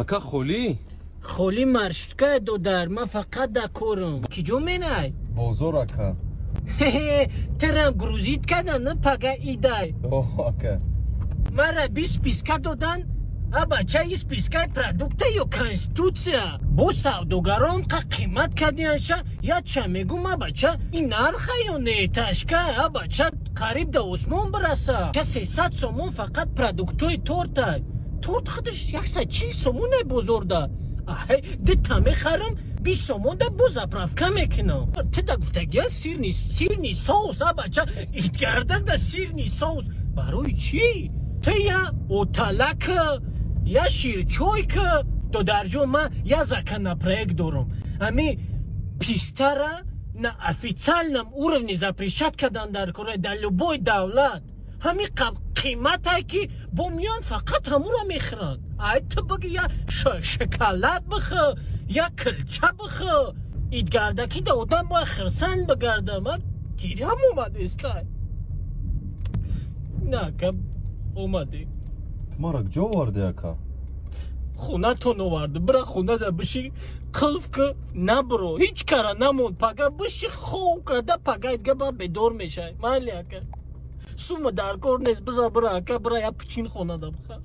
Ака, холӣ? Холи маршрутка, додар, ман фақат да корам. Ки ҷо менай? Бозор, ака. Тирам грузить кардан, на пага идай. О, ака. Мара би списка додан, а бача, и спискаи продукта ё конститутсия? Бо савдогарон қа қимат кардианша. Я ча мегум, а бача, ин нарха ё не ташка, а бача, қариб да осмон бираса. Ка 300 сомон фақат продуктои торта. Торт худаш 140 сомоне бозорда. Дита мехарам 20 сомон, да бо заправка мекунам. Тида гуфтагия сырный соус, а бача, итгарда да сырный соус барои чӣ? Ты я оталака, я ширчойка. Додарҷон, ман я законопроект дорам. Ами пистара на официальном уровне запрещать кардан дар кора, дар любой давлат. Ҳами қиматае, ки бо миён фақат ҳамуро мехӯранд. Ай, ту биги, я шоколад бихӯ, я килча бихӯ. Идгардаки да одам бояд хирсанд бигарда. Ман гирям омадестай. На, ака, омадӣ. Ту мара куҷо овардӣ, ака? Хонатон овард. Бира, хонада биши, қилф ки, набро, ҳеҷ кара намон. Пага биши, хов карда, пага идга баъд бедор мешавӣ. Майли, ака, сума дар кор нест. Биза, бира, ака, бира, я пичин хонада бихар.